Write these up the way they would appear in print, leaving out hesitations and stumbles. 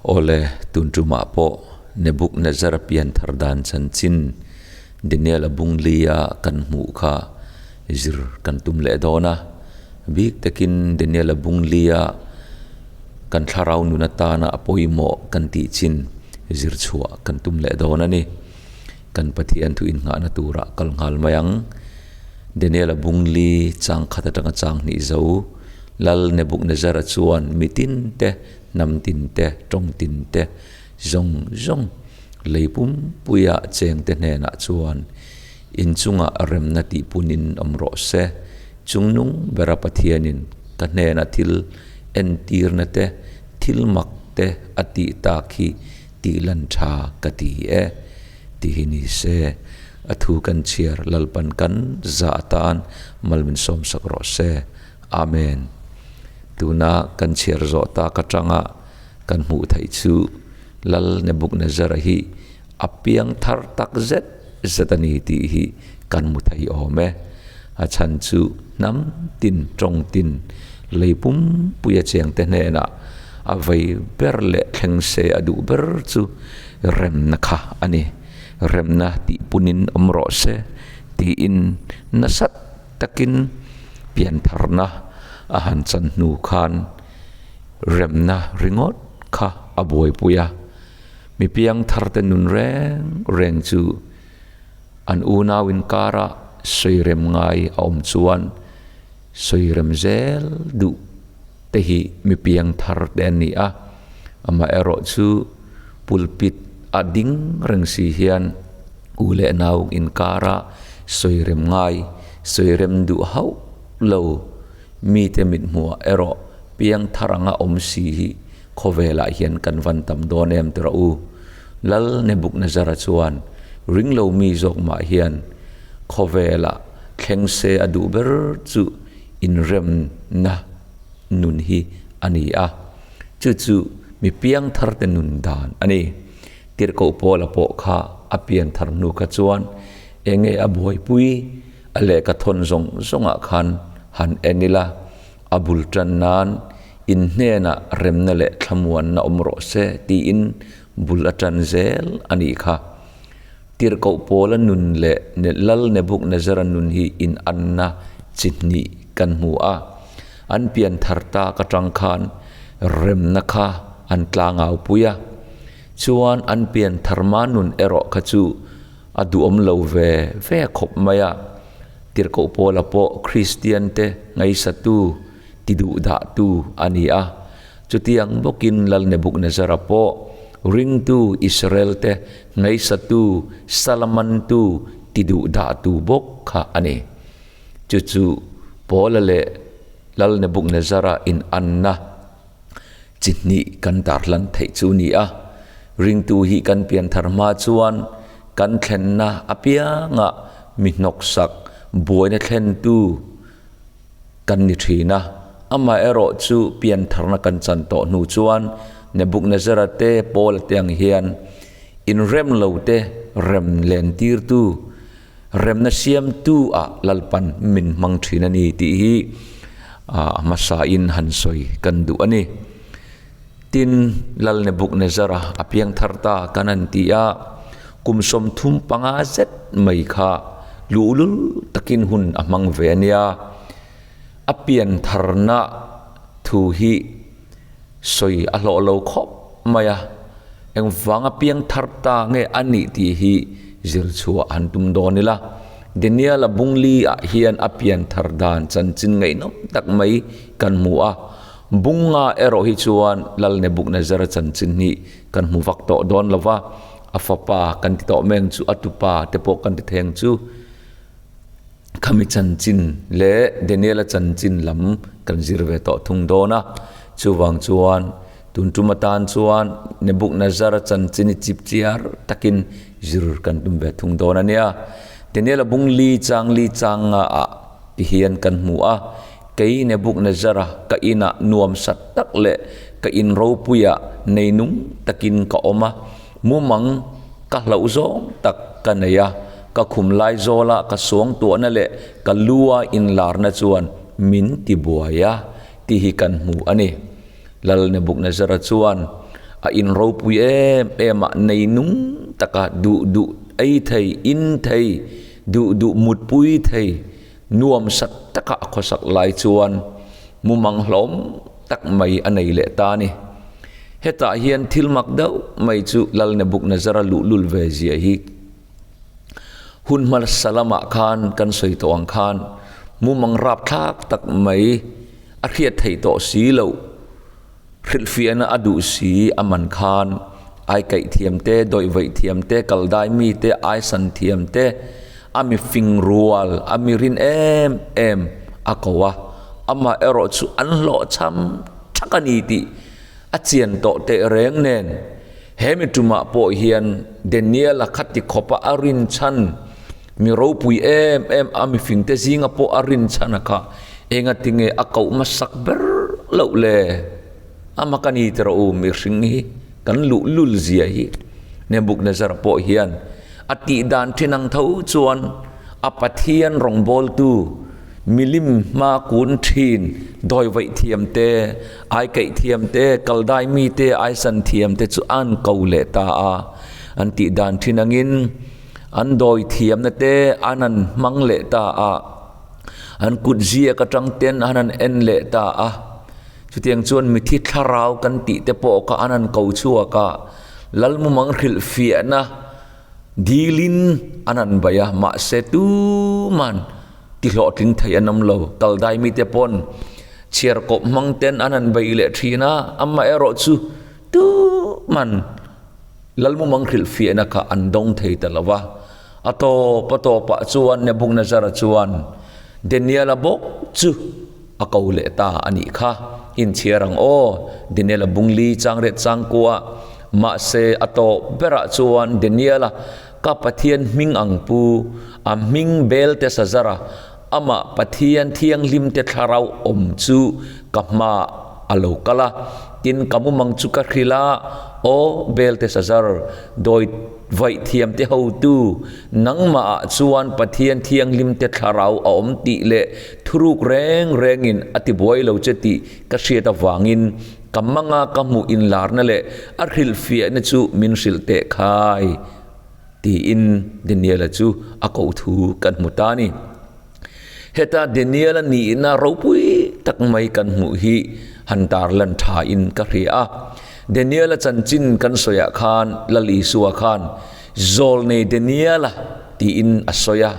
Awle, tun tumah pawh Nebukadnezara pianthar dan chanchin Daniel-a bunglia kan hmuh kha zir kan tum leh dawn a. Bik takin Daniel-a bunglia kan thlarau nun atana a pawimawh kan tih chin zir chhuah kan tum leh dawn a ni. Kan Pathian thu innghahna turah kal nghal mai ang. Daniel-a bungli chang khat atanga chang hnih zo Lal Nebukadnezara chuan mitin te Hnam tin te, tawng tin te, zawng zawng lei pumpuia chengte hnenah chuan inchungah remna tih punin awm rawh se. Chungnung bera Pathianin ka hnena thil entirna te, thil mak te a tih tak hi tih lan tha ka ti e, ti hi ni se. A thu kan chhiar Lalpan kan zah atan mal min sawmsak rawh se. Amen. Tuna kan chhiar zawh tak atanga kan hmuh theih chu Lal Nebuchadnezzar hi a piang thar tak zet zet a ni tih hi kan hmu thei awm e. A chhan chu hnam tin, tawng tin, lei pumpui a chengte hnenah a vei ber leh thleng se a duh ber chu remna kha a ni. Remna tih punin awm rawh se tiin nasat takin piantharna a han chan hnu khan remna ringawt kha a buaipui a, mi piangtharte nun reng reng chu an unau inkara sawirem ngai a awm chuan sawirem zel duh te hi mi piangtharte an ni a, amaherawh chu pulpit a ding reng si hian u leh nau inkara sawirem ngai, sawirem duh hauh lo mite mithmuhah erawh piangthar anga awm si hi khawvelah hian kan van tam dawn em ti rawh u. Lal Nebukadnezara chuan ringlo mi zawk mah hian khawvelah thleng se a duh ber chu inremna nun hi a ni a, chu chu mi piangtharte nun dan a ni. Tirhkoh Paula pawh kha a pianthar hnu kha chuan enge a buaipui a lehkha thawn zawng zawngah khan han en ila, a bul tan nan in hnenah remna leh thlamuanna awm rawh se tiin bul a tan zel a nih kha. Tirhkoh Paula nun leh Lal Nebukadnezara nun hi inanna chi hnih kan hmu a. An pianthar tak atang khan remna kha an tlangaupui a, chuan an pianthar ma nun erawh kha chu a duhawm lo ve ve khawp mai a. Tirhkoh Paula pawh Kristiante ngaihsatu, tiduhdahtu a ni a. Chutiang bawkin Lal Nebukadnezara pawh ringtu Israelte ngaihsatu, salamantu, tiduhdahtu bawk kha a ni. Chu chu Paula leh Lal Nebukadnezara inanna chi hnih kan tarlan theih chu ni a. Ringtu hi kan pianthar hma chuan kan thlenna apiangah mi hnawksak, buaina thlentu kan ni thin a. Amaherawh chu piantharna kan chan tawh hnu chuan Nebukadnezara te, Paula te ang hian inrem lo te rem lentirtu, Remna siamtu ah Lalpan min hmang thin a ni tih hi a hmasain han sawi kan duh a ni. Tin, Lal Nebukadnezara a piang thar ta kan han ti a, kum 35 zet mai kha luhlul takin hun a hmang ve a nia. A pian tharna thu hi sawi a hlawh lo khawp mai a, engvanga piang thar ta nge a nih tih hi zir chhuah han tum dawn ila. Daniel-a bungli-ah hian a pian thar dan chanchin ngaihnawm tak mai kan hmu a, bunga erawh hi chuan Lal Nebukadnezara chanchin hi kan hmu vak tawh dawn lo va, a fapa kan ti tawh meng chu, a tupa te pawh kan ti theng chu. Khami chanchin leh Daniel-a chanchin lam kan zir ve tawh thung dawn a, chuvang chuan tun tum atan chuan Nebukadnezara chanchin hi chip chiar takin zir kan tum ve thung dawn a nia. Daniel-a bung li chang li chang nga ah ti hian kan hmu a, Kei Nebukadnezara ka inah nuam sat tak leh ka in ropuiah neinung takin ka awm a, mumang ka hlauh zawng tak ka nei a, ka khum lai zawla ka suangtuahna leh ka lua inlarna chuan min ti buai a tih hi kan hmu a ni. Lal Nebukadnezara chuan A in ropui em em a, nei nung taka duh duh ei thei, in thei, duh duh mutpui thei, nuam sak taka a khawsak lai chuan mumang hlawm tak mai a nei leh ta a ni. Hetah hian thil mak deuh mai chu Lal Nebuchadnezzar-a luhlul ve zia hi hun hmasa lamah khan kan sawi tawh ang khan mumang rapthlak tak mai a hriat theih tawh si loh. Hrilhfiahna a duh si a man khan ai kaih thiam te, dawihvaih thiam te, kal dai mi te, ai san thiam te, a mi fing rual, a mi rin em em a ko a, amah erawh chu an hlawhchham thak a ni tih a chian tawh teh reng nen he mi tumah pawh hian Daniel-a kha ti khawpa a rinchhan mi ropui em em a mi fingte zinga pawh a rinchhan a kha engatinge a koh hmasak ber loh le? Ama ka ni tawh u mihring hi kan luhlul zia hi Nebuchadnezzar pawh hian a tih dan thin ang tho chuan a Pathian rawngbawltu milim hma kun thin dawivaih thiam te, aikaih thiam te, kaldai mi te, aisan thiam te chu an ko leh ta a. An tih dan thin angin an dawi thiamna te an han hmang leh ta a. An kut ziak atang ten an han en leh ta a. Chutiang chuan mithi thlarau kan tih te pawh kha an han ko chhuak a, Lalmumang hrilhfiahna dilin an han baih a, mahse tuman ti hlawhtling thei an awm lo. Kaldai mite pawn chhiarkawp hmang ten an han baih leh thin a, amaherawh chu tuman Lalmumang hrilhfiahna kha an dawng thei ta lo va. A tawp a tawpah chuan Nebuchadnezzar-a chuan Daniel-a bawk chu a ko leh ta a nih kha. Inchhiar ang aw, Daniel-a bungli changriat changkua. Mahse, a tawp berah chuan Daniel-a ka Pathian hming ang pu, a hming Belteshazzar-a, amah Pathian thianghlimte thlarau awm chu ka hmaah a lo kal a. Tin, ka mumang chu ka hrilh a, Aw, Belteshazzar, dawi vaih thiamte hotu, nangmahah chuan Pathian thianghlimte thlarau a awm tih leh thuruk reng rengin a tibuai lo che tih ka hriat avangin ka manga ka hmuh inlarna leh a hrilhfiahna chu min hrilh teh khai, tiin Daniela chu a koh thu kan hmu ta a ni. Heta Daniela nihna ropui tak mai kan hmuh hi han tarlan thain ka hria a. Daniela chanchin kan sawiah khan Lal Isua khan Zawlnei Daniela tiin a sawi a,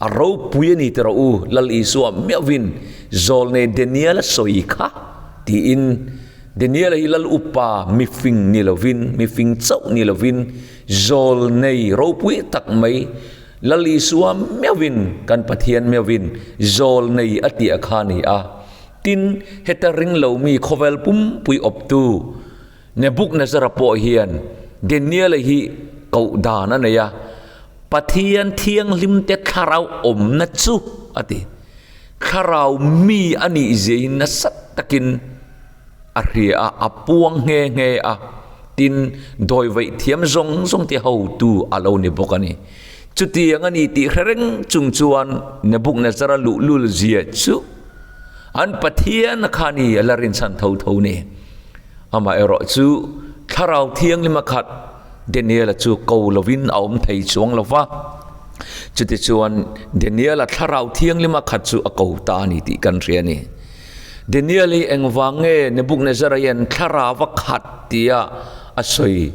a ropui a ni ti rawh u, Lal Isua meuhvin Zawlnei Daniela sawi kha tiin Daniela hi Lal upa mifing ni lovin, mifing chauh ni lovin Zawlnei ropui tak mai Lal Isua meuhin, kan Pathian meuhin zawl nei a tih a kha ni a. Tin, heta ring lomi khawvel pumpui awptu Nebuchadnezzar-a pawh hian Daniel-a hi koh dan a nei a, Pathian thianghlimte thlarau awmna chu a ti. Thlarau mi a nih zia hi nasa takin a hria a, a puang nghe nghe a, tin, dawivaih thiam zawng zawng te hotu a lo ni bawk a ni. Chutiang a ni tih hre reng chung chuan Nebuchadnezzar-a luhlul zia chu an Pathian a kha ni a la rinchhan tho tho ni. Amaherawh chu Thlarau Thianghlim a khat Daniel-a chu ko lovin a awm thei chuang lo va, chutichuan Daniel-a Thlarau Thianghlim a khat chu a ko ta a ni tih kan hria a ni. Daniel hi engvang nge Nebuchadnezzar-a hian thlarau a khat tia a sawi?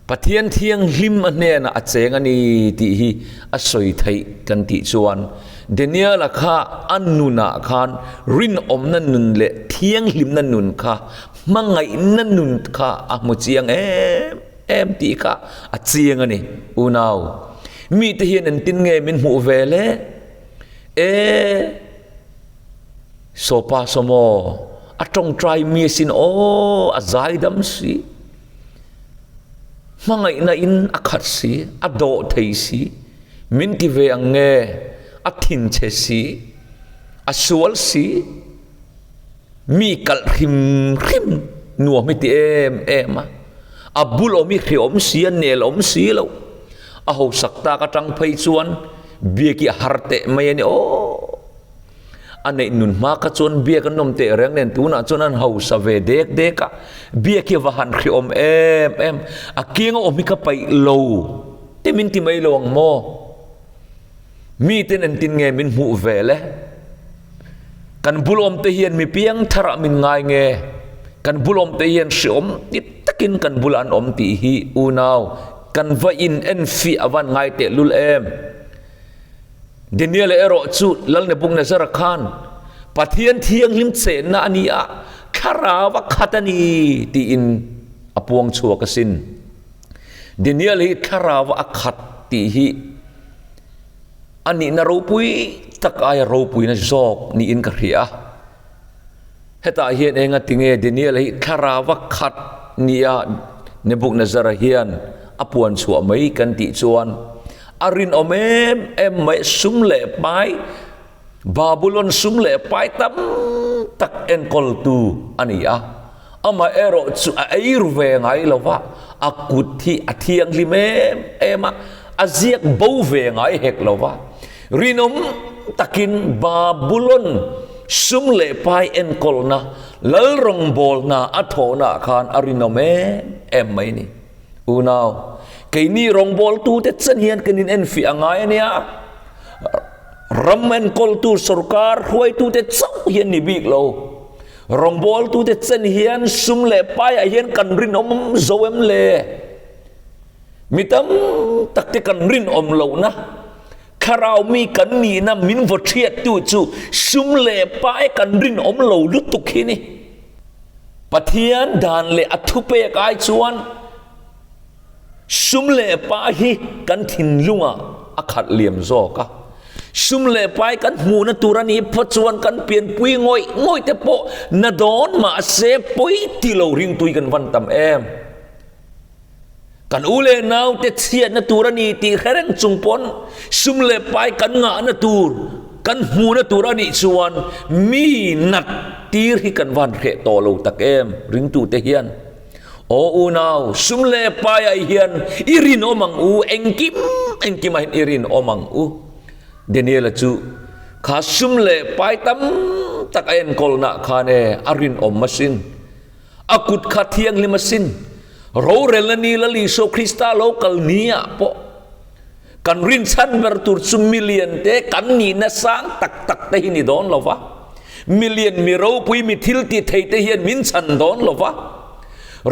Pathian thianghlim a hnenah a cheng a ni tih hi a sawi theih kan tih chuan Daniel-a kha a nunah khan rinawmna nun leh thianghlimna nun kha hmangaihna nun kha a hmu chiang em em tih kha a chiang a ni. Unau, mite hian engtin nge min hmuh ve le? E! Sawpa sawmaw, a tawngtai mi asin aw, a zaidam si. Hmangaihna in a khat si, a dawh thei si. Min ti ve ang nge, a thinchhe si, a sual si. Mi kalh hrim hrim nuam hi ti em em a. A bul awm hi hreawm si, a nel awm si lo. A hausak tak atang phei chuan biak hi a har teh mai a ni aw. A neih nun hma kha chuan biak an awm teh reng nen tunah chuan an hausa ve dek dek a, biak hi a va han hrehawm em em, a kianga awm hi ka paih lo te min ti mai lo ang maw? Miten engtin nge min hmuh ve le? Kan bul awmte hian mi piang tharah min ngai nge? Kan bul awmte hian hrehawm ti takin kan bulah an awm tih hi unau kan va in enfiah a van ngai tehlul em? Daniel-a erawh chu Lal Nebuchadnezzar-a khan Pathian thianghlim chenna a ni a, thlarau a khat a ni tiin a puang chhuak asin. Daniel hi thlarau a khat tih hi a nihna ropui tak aia ropuina zawk niin ka hria a. Hetah hian enga tinge Daniel hi thlarau a khat nia Nebuchadnezzar-a hian a puan chhuah mai kan tih chuan a rinawm em em mai sum leh pai Babulon sum leh pai tam tak enkawltu a ni a, amaherawh chu a ei ru ve ngai lo va, a kut hi a thianghlim em em a, a ziak bo ve ngai hek lo va. Rinawm takin Babulon sum leh pai enkawlna, lal rawngbawlna a thawhnaah khan a rinawm em em mai a ni. Unau, keini rawngbawltute chen hian kan inenfiah a ngai a nia. Ram enkawltu sorkar hruaitute chauh hian ni bik lo. Rawngbawltute chen hian sum leh paiah hian kan rinawm zo em le? Mi tam tak te kan rinawm lohna, thlarau mi kan nihna min vaw thiattu chu sum leh pai kan rinawm lo lutuk hi ni. Pathian dan leh a thupek ai chuan Sum leh pai hi kan thinlungah a khat liam zawk a, sum leh pai kan hmuhna tur a nih phawt chuan kan pianpui ngawih ngawih te pawh na dawn mahse pawi ti lo ringtui kan van tam em. Kan u leh naute chhiatna tur a ni tih hre reng chung pawn sum leh pai kan ngahna tur, kan hmuhna tur a nih chuan mi nat tir hi kan van hreh tawh lo tak em ringtute hian. Aw unau, sum leh paiah hian i rinawm ang u, engkim engkimah hian i rinawm ang u. Daniela chu kha sum leh pai tam tak a enkawlnaah khan e a rinawm asin. A kut kha thianghlim asin. Rorelna ni Lal Isua Krista lo kal niah pawh kan rinchhan ber tur chu milian te kan nihna sang tak tak te hi ni dawn lo va, milian mi ropui mi thil ti thei te hian min chhan dawn lo va,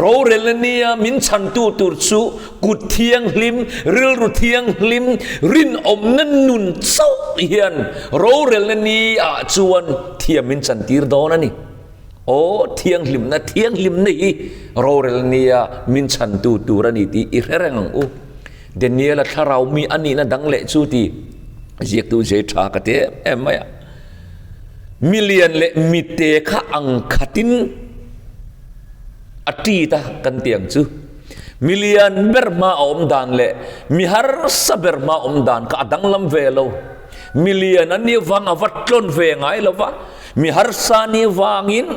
rorelna nia min chhantu tur chu kut thianghlim, rilru thianghlim, rinawmna nun chauh hian rorelna ni ah chuan thiam min chantir dawn a ni. Aw thianghlimna, thianghlimna hi rorelna nia min chhantu tur a ni tih i hre reng ang u. Daniel-a thlarau mi a nihna dang leh chu ti ziaktu zai tha ka ti em em mai a. Milian leh mite kha ang khatin a tit a kan ti ang chu. Milian ber hma a awm dan leh mi harsa ber hma a awm dan kha a danglam ve lo. Milian an nih vang a va tlawn ve ngai lo va, mi harsa nih vangin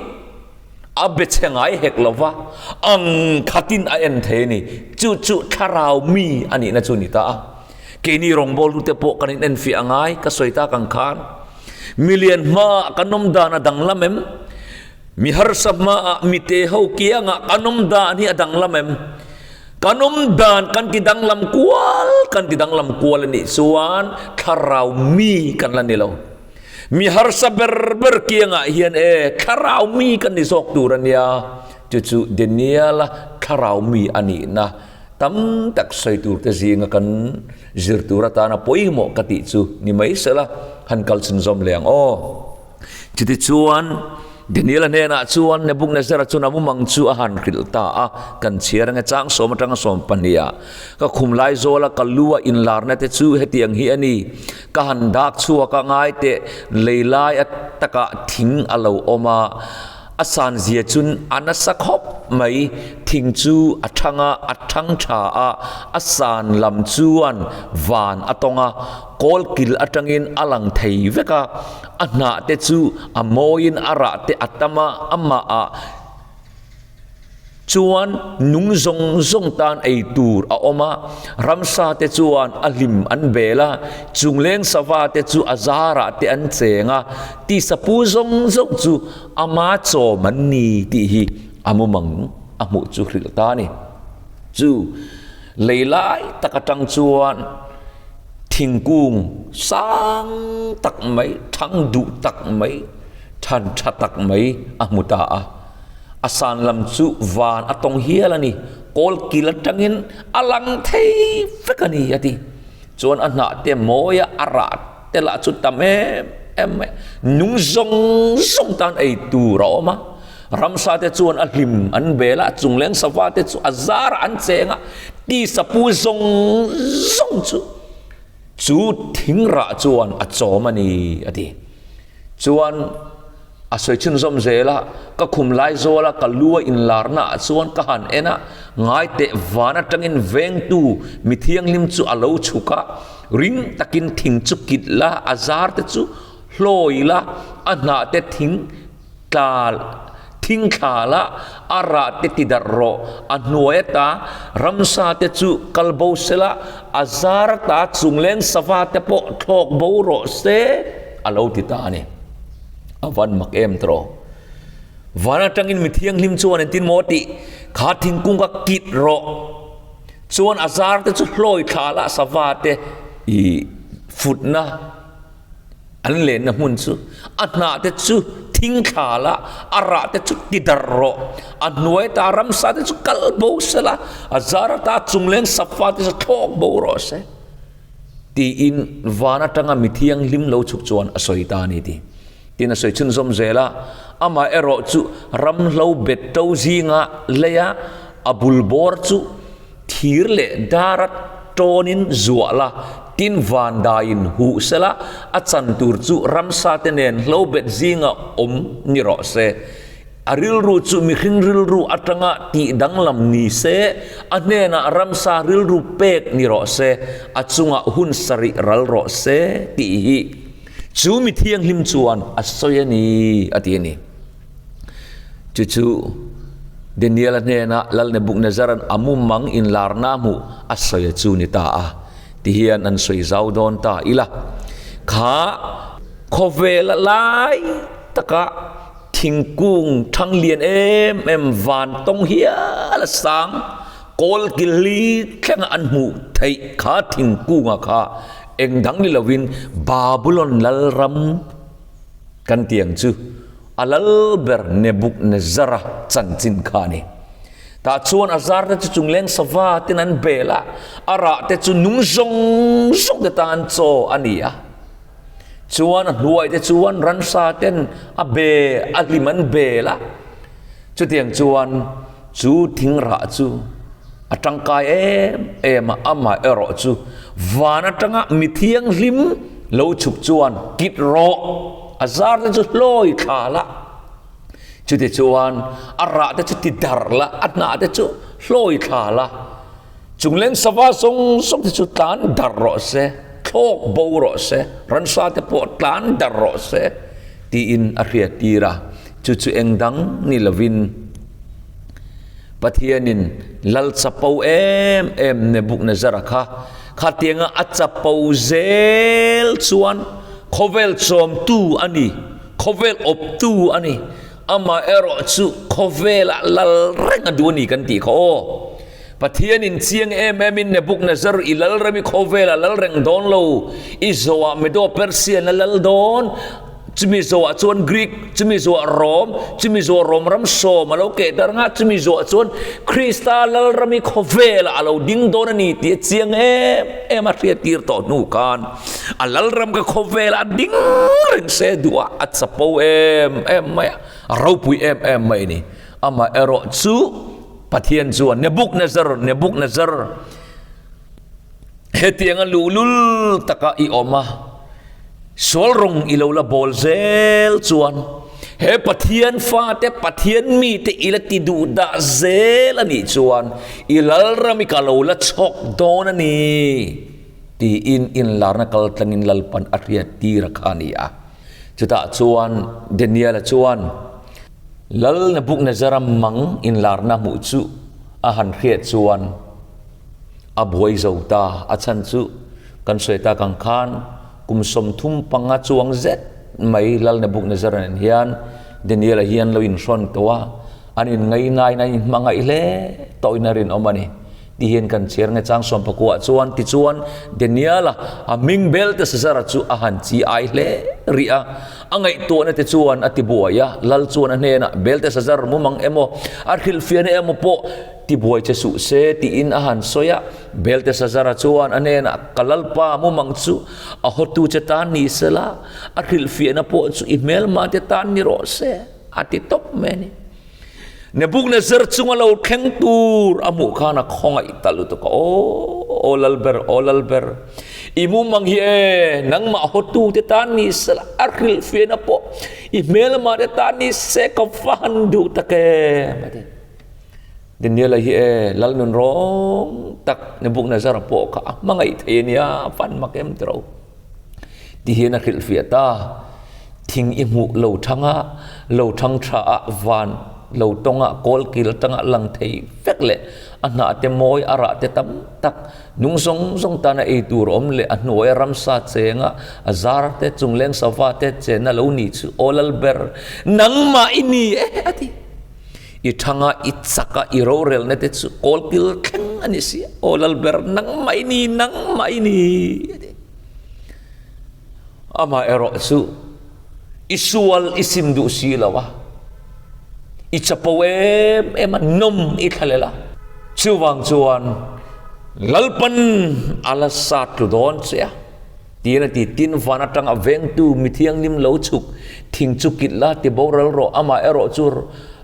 A be chhe ngai hek lo va, ang khatin a en thei a ni. Chu chu thlarau mi a nihna chu a ni ta a. Keini rawngbawltute pawh kan inenfiah a ngai, ka sawi tak ang khan. Milian hmaah kan awm dan a danglam em? Mi harsa hmaah mite ho kiangah kan awm dan hi a danglam em? Kan awm dan kan ti danglam kual, kan ti danglam kual a nih chuan thlarau mi kan la ni lo. Mi harsa ber ber kiangah hian e thlarau mi kan ni zawk tur a nia, chu chu Daniel-a thlarau mi a nihna tam tak sawi tur te zinga kan zir tur atana pawimawh ka tih chu ni mai sela han kal chhunzawm leh ang aw. Chutichuan Daniel-a hnenah chuan Nebuchadnezzar-a chuan a mumang chu a han hrilh ta a, kan chhiar ange chang sawm atanga sawm pahniha ka khum lai zawla ka lu a inlarna te chu hetiang hi a ni, Ka han dak chhuak a ngai teh lei lai a takah thing a lo awm a, a san zia chun a nasa khawp mai, thing chu a thang a, a thang tha a, a san lam chuan van a tawng a, kawl kil atangin a lang thei vek a, a hnah te chu a mawiin a rah te a tam a, amah ah. Chuan nung zawng zawng tan ei tur a awm a, ramsa te chuan a hlim an bel a, chungleng sava te chu a zarah te an cheng a, tisa pu zawng zawng chu ama chawm an ni tih hi a mumang a hmuh chu hrilh ta a ni. Chu lei lai tak atang chuan thingkung sang tak mai, thang duh tak mai, than tha tak mai a hmu ta a. A san lam chu van a tawng hial a ni, kawl kil atangin a lang thei vek a ni a ti. Chuan a hnah te mawi a, a rah te lah chu tam em em mai. Nung zawng zawng tan ei tur a awm a, ramsa te chuan a hlim an bel a, chungleng sava te chu a zar ah an cheng a, tisa pu zawng zawng chu chu thing rah chuan a chawm a ni a ti. Chuan. A sawi chhunzawm zel a, ka khum lai zawl a ka lu a inlarna ah chuan ka han en a, ngai teh van atangin vengtu mi thianghlim chu a lo chhuk a, ring takin thing chu kit la, a zar te chu hlawi la, a hnah te thing tla thing thla la, a rah te ti darh rawh, a hnuai ata ramsa te chu kal bo se la, a zar ata chungleng sava te pawh thlawk bo rawh se, a lo ti ta a ni. A van mak em tawh. Van atangin mi thianghlim chuan engtin maw tih kha thingkung kha kit rawh. Chuan a zar te chu hlawi thla la sava te i futna an lenna hmun chu a hnah te chu thing thla la a rah te chu ti darh rawh. A hnuai ta ramsa te chu kal bo se la a zar ata chungleng safa te chu thlawk bo rawh se. Tiin van atanga mi thianghlim lo chhuk chuan a sawi ta a ni ti. Tin a sawi chhunzawm zel a, amah erawh chu ramhlo bet to zinga leia a bul bawr chu thir leh dara tawnin zuah la, tin van daiin huh sela a chan tur chu ramsa te nen hlo bet zinga awm ni rawh se. A rilru chu mihring rilru atanga tih danglam ni se, a hnenah ramsa rilru pek ni rawh se, a chungah hun sarih ral rawh se tih hi chu mi thianghlim chuan a sawi a ni, a ti a ni. Chu chu Daniel-a hnenah Lal Nebuchadnezzar-a'n a mumang inlarna hmuh a sawi a chu ni ta a, tihian an sawi zau dawn ta ila. Kha khawvela lai taka Thingkung thang lian em em van tawng hial a sang, kawl kil hli thlenga an hmuh theih kha thingkunga kha eng dang ni lovin Babulon lalram kan ti ang chu a lal ber Nebuchadnezzar-a chanchin kha a ni. Tah chuan a zar te chu chungleng sava ten an bel a, a rah te chu nung zawng zawng te tan chaw a ni a. Chuan a hnuai te chuan ransa ten a be a hlim an bel a, chutiang chuan chu thing rah chu a tangkai em em a, amah erawh chu van atanga mi thianghlim lo chhuk chuan kit rawh a zar te chu hlawi thla la, chuti chuan a rah te chu ti darh la, a hnah te chu hlawi thla la. Chungleng sava zawng zawng te chu tlan darh rawh se, thlawk bo rawh se, ransa te pawh tlan darh rawh se tiin a hriattir a. Chu chu eng dang ni lovin Pathianin lal chapo em em Nebuchadnezzar-a kha khatianga a chapo zel chuan khawvel chawmtu a ni, khawvel awptu a ni, amaherawh chu khawvelah lal reng a duh a ni kan tih kha aw. Pathianin chiang em emin Nebuchadnezzar i lal rem i khawvel a lal reng dawn lo, i zawhah Medo-Persian a lal dawn, chumi zawhah chuan Greek, chumi zawhah Rom, chumi zawhah Rom ram sawm a lo keh dar nga, chumi zawhah chuan Krista lal ram i khawvelah a lo ding dawn a ni tih a chiang em em a hriattir tawh hnu khan a lal ram ka khawvelah a ding reng se duh a, a chapo em em mai a, a ropui em em mai a ni. Amaherawh chu. Pathian chuan, Nebuchadnezzar, Nebuchadnezzar, hetianga luhlul taka i awm a, sual rawng i lo la bawl zel chuan he Pathian fate, Pathian mite i la ti duh dah zel a nih chuan i lalram i ka lo la chhawk dawn a ni, tiin inlarna kaltlangin Lalpan a hriattir a kha a ni a. Chutah chuan Daniel-a chuan. Lal Nebuchadnezzar-a mang inlarna hmuh chu a han hriat chuan a buai zo ta. A chhan chu kan sawi tak ang khan kum 35 chuang zet mai Lal Nebuchadnezzar-a nen hian Daniel-a hian lo inhrawn tawh a, an inngainain an inhmangaih hle tawhin a rinawm a ni. Ti hian kan chhiar nge chang sawmpakua chuan tichuan Daniel-a a hming Belteshazzar-a chu a han chi ai hle rih a. A ngaihtuahna te chuan a ti buai a, Lal chuan a hnenah Belteshazzar mumang emaw a hrilhfiahna emaw pawh ti buai che suh se tiin a han sawi a. Belteshazzar-a chuan a hnenah Ka Lalpa mumang chu a hawtu che tan ni sela, a hrilhfiahna pawh chu i hmelma te tan ni rawh se a ti tawp mai a ni. Nebuchadnezzar chunga lo thleng tur a hmuh khan a khawngaih ta lutuk a, Aw, aw Lalber, aw Lalber, i mumang hi e, nangmah hawtute tan ni sela, a hrilhfiahna pawh i hmelmah te tan ni se ka va han duh tak em, a ti. Daniela hi e, Lal nun rawng tak Nebuchadnezzar-a pawh kha a hmangaih thei a nia, a van mak em tiro. Ti hian a hrilhfiah ta, Thing i hmuh lo thang a, lo thang tha a, van lo tawng a, kawl kil atanga lang thei vek leh a hnah te mawi, a rah te tam tak, nung zawng zawng tana ei tur awm leh a hnuaia ramsa cheng a, a zar te, chungleng sava te chenna lo ni chu aw lal ber, nangmah i ni e, a ti. I thang a, i chak a, i rorelna te chu kawl kil thleng a ni si a, aw lal ber, nangmah i ni, nangmah i ni, a ti. Amaherawh chu i sual i sim duh si lo a, i chapo em em a, nawm i thlalel a. Chuvang chuan Lalpan a la sa tlu dawn che a, tiin a ti. Tin, van atanga vengtu mi thianghlim lo chhuk thing chu kit la ti boral rawh. Amaherawh chu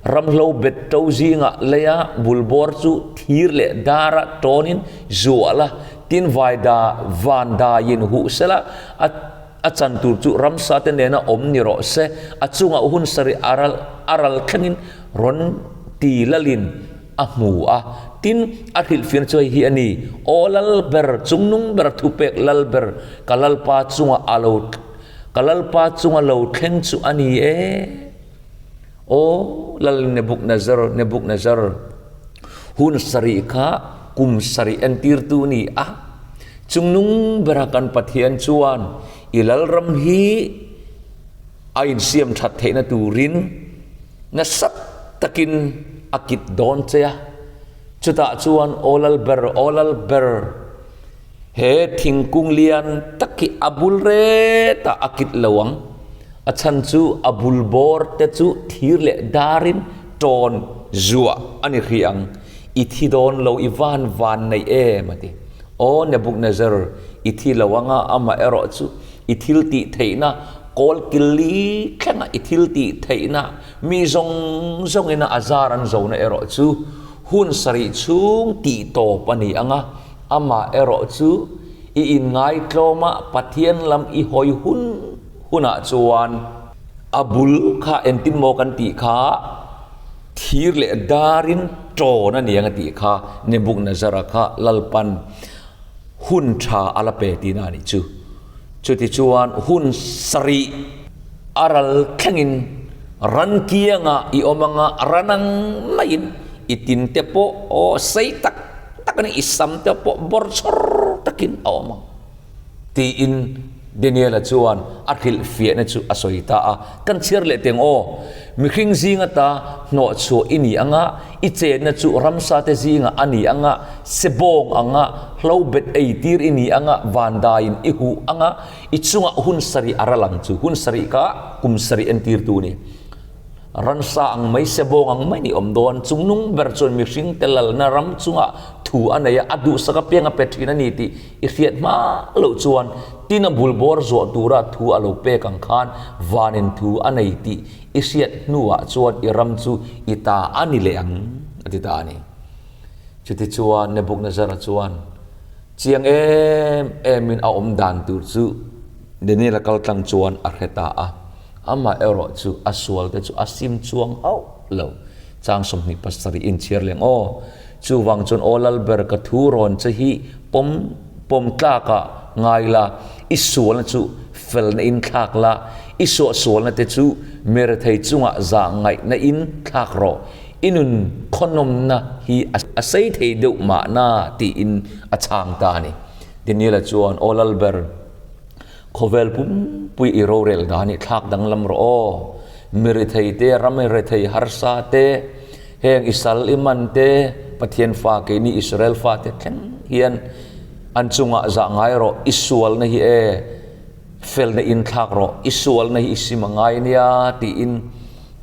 ramhlo bet to zingah leia bulbawr chu thir leh dara tawnin zuah la. Tin vaida van daiin huh sela, a a chan tur chu ramsa te nena awm ni rawh se, a chungah hun sarih a ral a ral thlengin rawn ti lalin a hmu a. Tin, a hrilhfiahna chu hei hi a ni, Aw lal ber, chungnung ber thupek lal ber, ka Lalpa chunga a lo ka Lalpa chunga lo thleng chu a ni e. Aw Lal Nebuchadnezzar, Nebuchadnezzar, hun sarih kha kum sarih entirtu a ni a, chungnung bera kan Pathian chuan i lalram hi a insiam that theihna turin nasa takin a kit dawn che a. Chutah chuan Aw Lal ber, Aw Lal ber, He thingkung lian tak hi a bul retah a kit lo ang. A chhan chu a bul bawr te chu thir leh darin tawn zuah a ni hrih ang. I thi dawn lo i van van nei em a ti. Aw Nebuchadnezzar, i thi lo anga amah erawh chu i thil tih theihna kawl kil li thlenga i thil tih theihna mi zawng zawngina a zar an zona erawh chu hun sarih chhung tih tawp a ni anga Amah erawh chu i inngaitlawm a, Pathian lam i hawi hun hunah chuan a bul kha engtin maw kan tih kha thir leh darin ṭawn a ni ang a tih kha Nebuchadnezzar-a kha Lalpan hun ṭha a la pe tihna a nih chu. Chutichuan hun sarih a ral thlengin ran kiangah i awm anga ran ang maiin i tinte pawh aw sei tak tak a ni, i sam te pawh bawr chhawr takin a awm ang tiin Daniel-a chuan a hrilhfiahna chu a sawi ta a. Kan chhiar leh teng aw, mihring zing ata hnawhchhuah i ni anga, i chenna chu ramsa te zingah a ni anga, sebawng anga hlobet ei tir i ni anga, vandaiin i huh anga, i chungah hun sarih a ral ang chu. Hun sarih kha kum sarih entirtu a ni. Ransa ang mai, sebawng ang mai ni awm dawn. Chungnung ber chuan mihring te lalna ram chungah thu a nei a, a duhsak apiang a pe thin a ni tih i hriat hma loh chuan tin a bul bawr zuah tura thu a lo pek ang khan vanin thu a nei tih i hriat hnuah chuan i ram chu i ta a ni leh ang, a ti ta a ni. Chutichuan Nebuchadnezzar-a chuan chiang em emin a awm dan tur chu Daniel-a kaltlang chuan a hre ta a. Amah erawh chu a sual te chu a sim chuang hauh lo. Chang 27 inchhiar leng aw. Chuvang chuan aw Lalber ka thu rawn che hi pawm pawm tlak ah ngai la, i sualna chu felna in thlak la, I suahsualna te chu mirethei chungah zah ngaihna in thlak rawh, i nun khawnawmna hi a sei thei deuh mahna tiin a chhang ta a ni. Daniel-a chuan, Aw Lalber, khawvel pumpui i rorel dan i thlak danglam rawh aw, mirethei te, ram rethei harsa te, heng i sal i man te, Pathian fa keini Israel fate thleng hian an chungah zah ngai rawh, i sualna hi e, Felna in thlak rawh, i sualna hi i sim a ngai nia tiin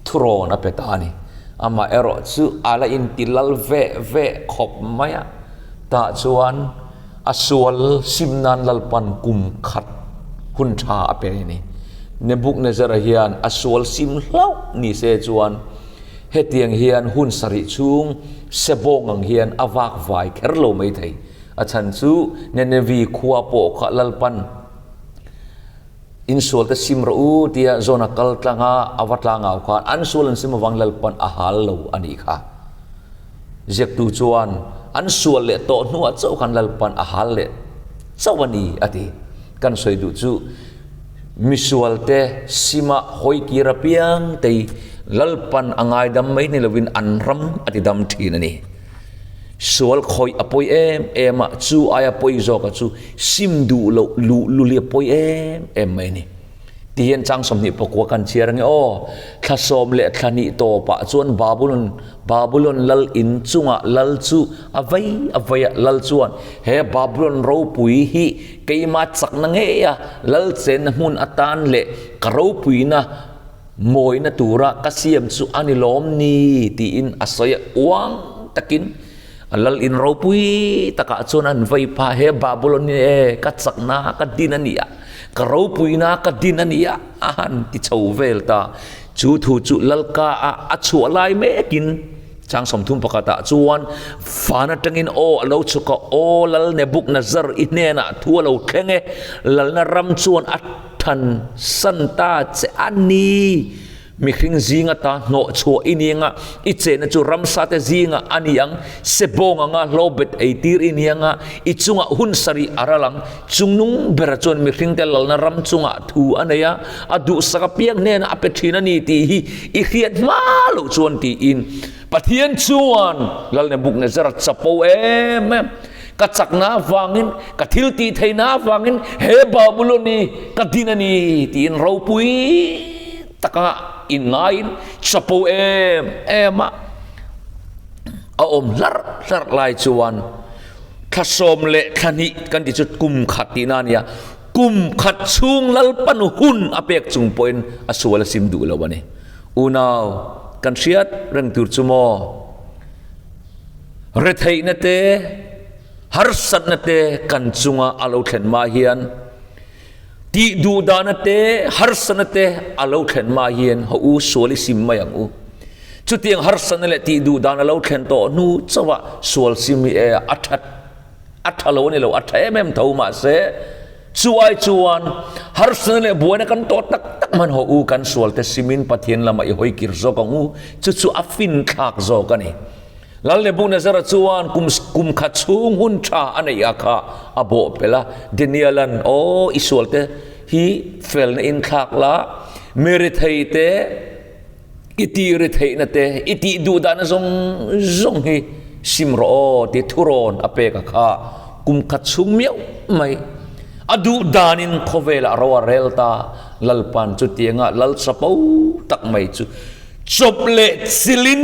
thurawn a pe ta a ni. Amah erawh chu a la inti lal veh veh khawp mai a, tah chuan a sual sim nan Lalpan kum khat hun tha a pe a ni. Nebuchadnezzar-a hian a sual sim hlauh ni se chuan hetiang hian hun sarih chhung sebawng ang hian a vak vai kher lo maithei. A chhan chu Nenevi khua pawh kha Lalpan insualte sim rawh u tia Jona kal tlanga a va tlangau khan an sual an sim avang Lalpan a hal lo a nih kha. Ziaktu chuan an sual leh tawh hnuah chauh khan Lalpan a hal leh chauh a ni a ti. Kan sawi duh chu misualte sima hawi kir apiang tei Lalpan a ngaidam mai ni lovin an ram a ti dam thin a ni. Sual khawih a pawi em em a, chu aia pawi zawka chu sim duh loh luh lul hi a pawi em em mai a ni. Ti hian chang 20 pakua kan chhiar ange aw, thla sawm leh thla hnih tawpah chuan Babulon Babulon lal in chungah lal chu a vei a vei a, lal chuan he Babulon ropui hi keima chakna ngeia lal chenna hmun atan leh ka ropuina Mawina tura ka siam chu a ni lawm ni tiin a sawi a, uang takin a lal in ropui takah chuan an vei phah, he Babylon hi e ka chakna ka din a ni a, ka ropuina ka din a ni a, a han ti chho vel ta. Chu thu chu lalka a a chhuah lai mekin chang 30 pakhatah chuan van atangin aw a lo chhuk a, Aw lal Nebuchadnezzar i hnenah thu a lo thleng e, lalna ram chuan a Than san ta che a ni. Mihring zinga ta hnawh chhuah i ni anga, i chenna chu ramsa te zinga a ni ang, sebawng anga hlobet ei tir i ni anga, i chungah hun sarih a ral ang. Chungnung bera chuan mihring te lalna ram chungah thu a nei a, a duhsak apiang hnenah a pe thin a ni tih hi i hriat hma loh chuan tiin Pathian chuan Lal Nebuchadnezzar chapo em em. Ka chakna avangin, ka thil tih theihna avangin he Babulon hi ka din a ni tiin ropui taka inngaiin chapo em em a a awm hlarh hlarh lai chuan thla sawm leh thla hnih kan tih chu kum khat tihna a ni a, kum khat chhung Lalpan hun a pek chung pawhin a sual a sim duh lo a ni. Unau, kan hriat reng tur chu maw? Retheihna te, harsatna te kan chunga a lo thlen hma hian, tih duhdahna te, harsatna te a lo thlen hma hian haw u sual i sim mai ang u. Chutiang harsatna leh tih duhdan a lo thlen tawh hnu chauh ah sual sim hi e a that a tha lo a ni lo, a tha em em tho mahse chu ai chuan harsatna leh buaina kan tawh tak tak hman haw u kan sual te simin Pathian lamah i hawi kir zawk ang u, chu chu a finthlak zawk a ni. Lal Nebuchadnezzar-a chuan kum kum khat chhung hun tha a neih a kha a bawh pelh a, Daniel-a'n, Aw, i sualte hi felna in thlak la, mi rethei te i tih retheihna te, i tih duh dahna zawng zawng hi sim rawh aw tih thurawn a pek a kha kum khat chhung miauh mai a duh danin khawvelah ro a rel ta. Lalpa'n chutianga lal chapo tak mai chu chawp leh chilin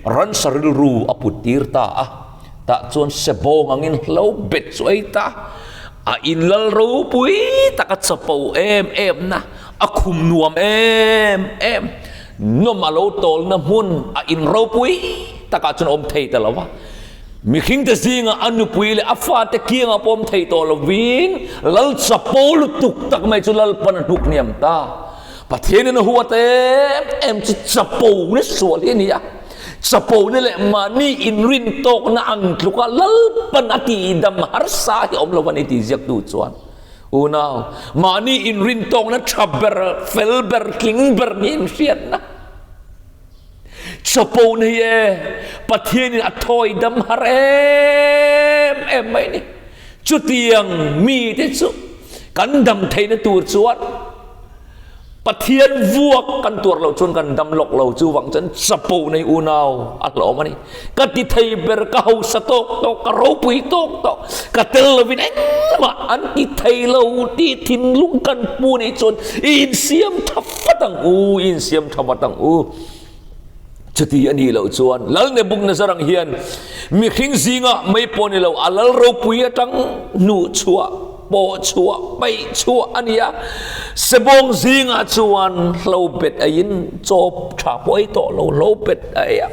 ransa rilru a put tir ta a, tah chuan sebawng angin hlo bet chu ei ta, a in lal ropui tak a chapo em em na, a khum nuam em em, nawm a lo tawlna hmun a in ropui takah chuan a awm thei ta lo va, mihring te zinga a nupui leh a fate kiangah pawh awm thei tawh lovin lal chapo lutuk tak mai chu Lalpan a hnuk hniam ta. Pathianin a huat em em chu chapo ni sual hi a ni a, chapo ni leh mahni inrin tawkna ang tluka Lalpan a tihdam harsa hi a awm lo a ni tih ziaktu chuan unau mahni inrin tawkna tha ber, fel ber, tling ber niin hriatna chapo na hi e Pathianin a thawidam har em em mai a ni. Chutiang mite chu kan dam theihna tur chuan. Pathian vuak kan tuar loh chuan kan dam lawk lo, chuvang chuan chapo nei unau a hlawm a ni. Ka ti thei ber, ka hausa tawk tawk, ka ropui tawk tawk, ka tel lovin engmah an ti thei lo tih thinlung kan pu nih chuan i insiam tha vat ang u, i insiam tha vat ang u. Chuti a nih loh chuan Lal Nebuchadnezzar ang hian mihring zingah mai pawh ni lo, a lal ropui atang hnuh chhuah, pawh chhuah, paih chhuah a ni a. Sebawng zingah chuan hlo bet aiin chaw tha pawh ei tawh lo, hlo bet a ei a.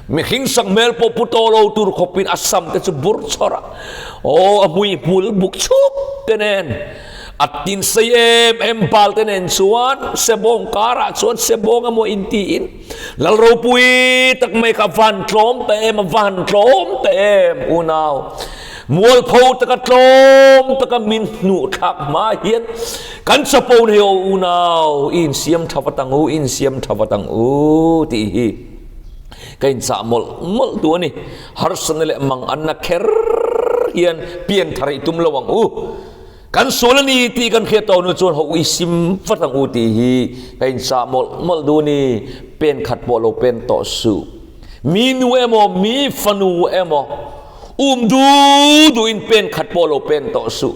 Mihring sakhmel pawh pu tawh lo tur khawpin a sam te chu bur chawrh a, aw a hmui hmul buk chhup te nen, A tin sei em em bal te nen chuan Sebawng karah chuan Sebawng emaw intiin Lal ropui tak mai kha van tlawm ta em a van tlawm ta em unau mualpho taka tlawm taka min hnuh thlak hma hian kan chapo nei aw unau i insiam tha vat ang u i insiam tha vat ang u tih hi ka inchah mawlh mawlh tu a ni. Harsatna leh manganna kher hian pianthar i tum lo ang u. Kan sual a ni tih kan hriat tawh nu chuan ho i sim vat ang u tih hi ka inchah mawlh mawlh duh a ni. Pen khat pawh lo pen tawh suh. Mi nu emaw, mi fanu emaw um du duhin pen khat pawh lo pen tawh suh.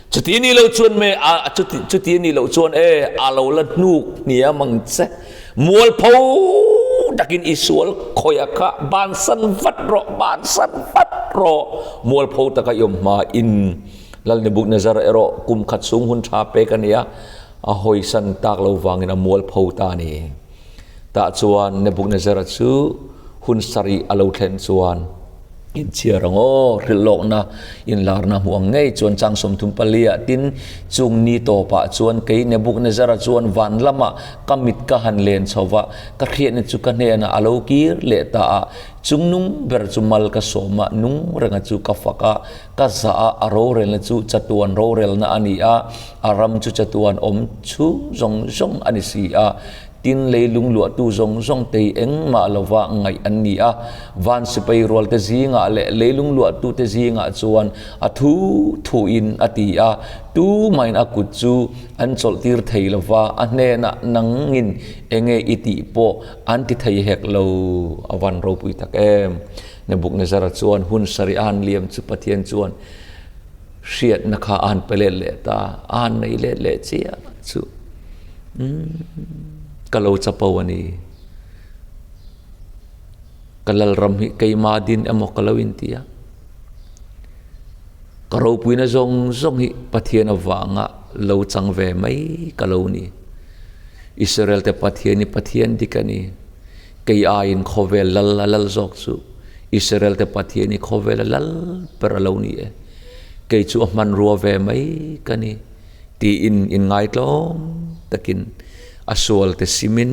Chuti ni lo chuan me a chuti chuti ni lo chuan e a lo la hnuk hniam ang che. Mualpho takin i sual khawiah kha bansan vat rawh, bansan vat rawh. Mualpho taka i awm hma in Lal Nebuchadnezzar erawh kum khat chhung hun tha pek a ni a, a hawisan tak lo vangin a mualpho ta a ni. Tah chuan Nebuchadnezzar-a chu hun sarih a lo thlen chuan inchhiar ang aw, hrilh lawkna inlarna hmuh ang ngei chuan chang 34 ah tin chung ni tawpah chuan kei Nebuchadnezzar-a chuan van lamah ka mit ka han len chho va, ka hriatna chu ka hnenah a lo kir leh ta a, chung nung ber chu mal ka sawm a, nung renga chu ka fak a, Ka zah a, a rorelna chu chatuan rorelna a ni a, a ram chu chatuan awm chhung zawng zawng a ni si a. Tin, leilung luahtu zawng zawng tei engmah lova ngaih an ni a. Van sipai rualte zingah leh leilung luahtute zingah chuan a thu thuin a ti a, tumahin a kut chu an chawlhtir thei lova, a hnenah nangin enge i tih pawh an ti thei hek lo. A van ropui tak em! Nebuchadnezzar chuan hun sarih a han liam chu Pathian chuan hriatna kha a han pe let leh ta, a han nei let leh chiah chu umm ka lo chapo a ni. Ka lalram hi keima din emaw ka lo inti a, ka ropuina zawng zawng hi Pathian avanga lo chang ve mai ka lo ni. Israel te Pathian hi Pathian dik a ni. Kei aiin khawvel lal a lal zawk chu Israel te Pathian hi khawvel a lal ber a lo ni e. Kei chu a hmanrua ve mai ka ni tiin inngaitlawm takin a sual te simin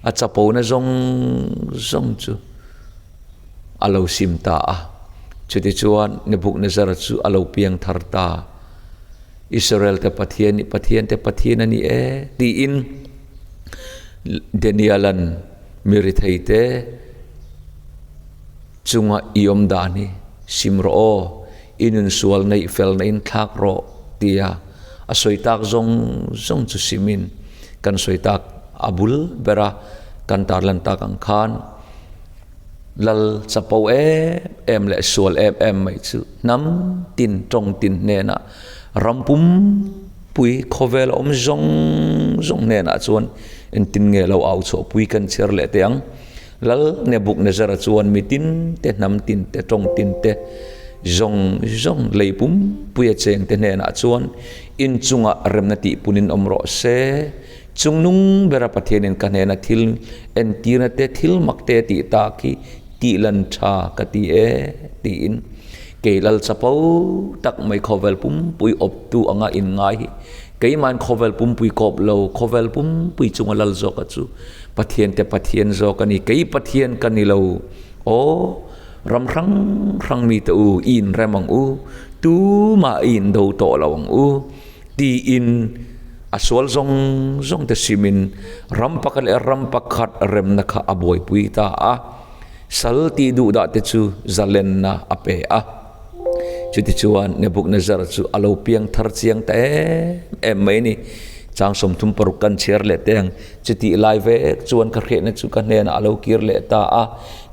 a chapona zawng zawng chu a lo sim ta a. Chutichuan Nebuchadnezzar chu a lo piang thar ta. Israel te Pathian hi Pathian te Pathian a ni e tiin Daniel-a'n mi ritheite chunga i awm dan hi sim rawh aw, i nun sual neih fel na in thlak rawh tia a sawi tak zawng zawng chu simin kan sawi tak a bul bera kan tarlan tak ang khan Lal chapo em em leh sual em em mai chu hnam tin tawng tin hnenah ram pum pui khawvel awm zawng zawng hnenah chuan engtin nge lo au chhuah pui kan chhiar leh teh ang. Lal Nebuchadnezzar-a chuan mi tin te hnam tin te tawng tin te zawng zawng lei pum puia cheng te hnenah chuan inchungah remna tih punin awm rawh se. Chungnung bera Pathianin ka hnena thil entirna te, thil mak te tih tak hi tihlan tha ka ti e tiin kei lal chapo tak mai khawvel pumpui awptu anga inngai hi keimahin khawvel pumpui kawp lo, khawvel pumpui chunga lal zawka chu Pathian te Pathian zawk a ni, kei Pathian ka ni lo. Aw, ram hrang hrang mite u, i inrem ang u, tumah i indo tawh lo ang u. Tiin a sual zawng zawng te simin ram pakhat leh ram pakhat remna kha a buaipui ta a, sal tih duh dah te chu zalenna a pe a. Chutichuan Nebuchadnezzar chu a lo piang thar chiang ta em em mai a ni. Chang 36 kan chhiar leh teh ang. Chutih lai vek chuan ka hriatna chu ka hnenah a lo kir leh ta a.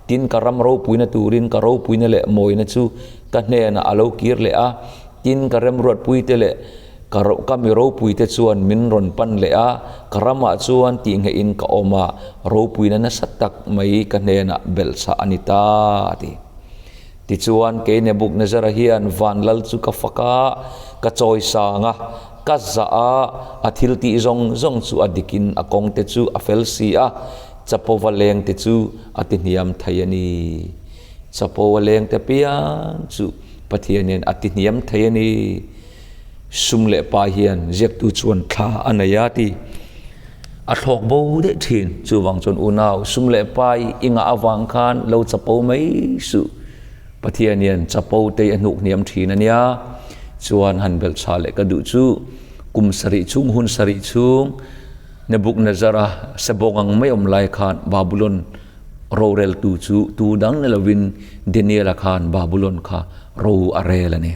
Tin, ka ram ropuina turin ka ropuina leh mawina chu ka hnenah a lo kir leh a. Tin, ka remruatpuite leh ka ka mi ropuite chuan min rawn pan leh a. Ka ramah chuan tihnghehin ka awm a, ropuina nasa tak mai ka hnenah belhchhah a ni ta, a ti. Tichuan, kei Nebuknezara hian van lal chu ka fak a, ka chawi sang a, ka zah a, a thil tih zawng zawng chu a dikin a kawng te chu a fel si a, chapova leng te chu a ti hniam thei a ni. Chapova leng te piang chu Pathian hian a ti hniam thei a ni. Sum leh pa hian ziaktu chuan thla a nei a ti. A thlawk bo daih thin. Chuvang chuan unau sum leh pai i ngah avang khan lo chapo mai suh. Pathian hian chapo te a hnuk hniam thin a nia. Chuan han belh tha leh ka duh chu kum sarih chhung hun sarih chhung Nebuchadnezzar-a sebawng ang mai awm lai khan Babulon roreltu chu tu dang ni lovin Daniel-a khan Babulon kha ro a rel a ni.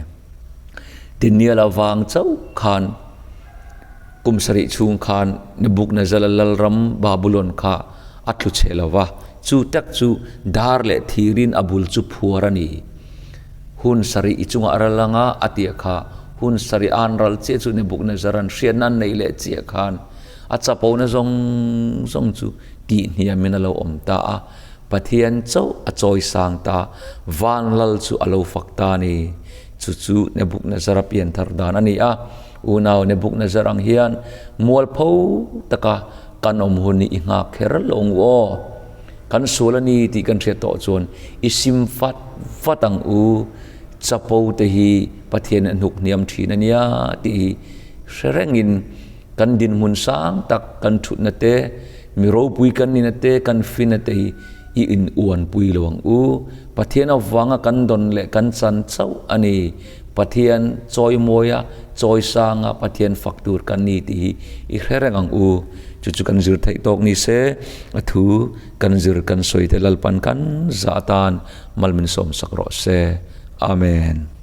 Daniel-a vang chauh khan Kum sarih chhung khan Nebuchadnezzar lalram Babulon kha a tlu chhe lo va, chu tak chu dar leh thirin a bul chu phuar a ni. Hun sarih i chungah ral anga a tia kha hun sarih an ral chiah chu Nebuchadnezzar-a'n hriatna an neih leh chiah khan a chapona zawng zawng chu tihhniamin a lo awm ta a, Pathian chauh a chawisang ta, van lal chu a lo fak ta a ni. Chu chu Nebuchadnezzar-a pianthar dan a ni a. Unau Nebuchadnezzar ang hian mualpho taka kan awm hun hi i nghak kher lo ang u aw. Kan sual a ni tih kan hriat tawh chuan i sim vat vat ang u. Chapo te hi Pathian a hnuk hniam thin a nia tih hi hre rengin kan dinhmun sang tak kan thutna te, mi ropui kan nina te, kan fina te hi i in uanpui lo ang u. Pathian avanga kan dawn leh kan chan chauh a ni. Pathian chawimawia, chawisanga Pathian fak tur kan ni tih hi i hre reng ang u. Chu chu kan zir theih tawk ni se, a thu kan zir kan sawi te Lalpan kan zah atan mal min sawmsak rawh se. Amen.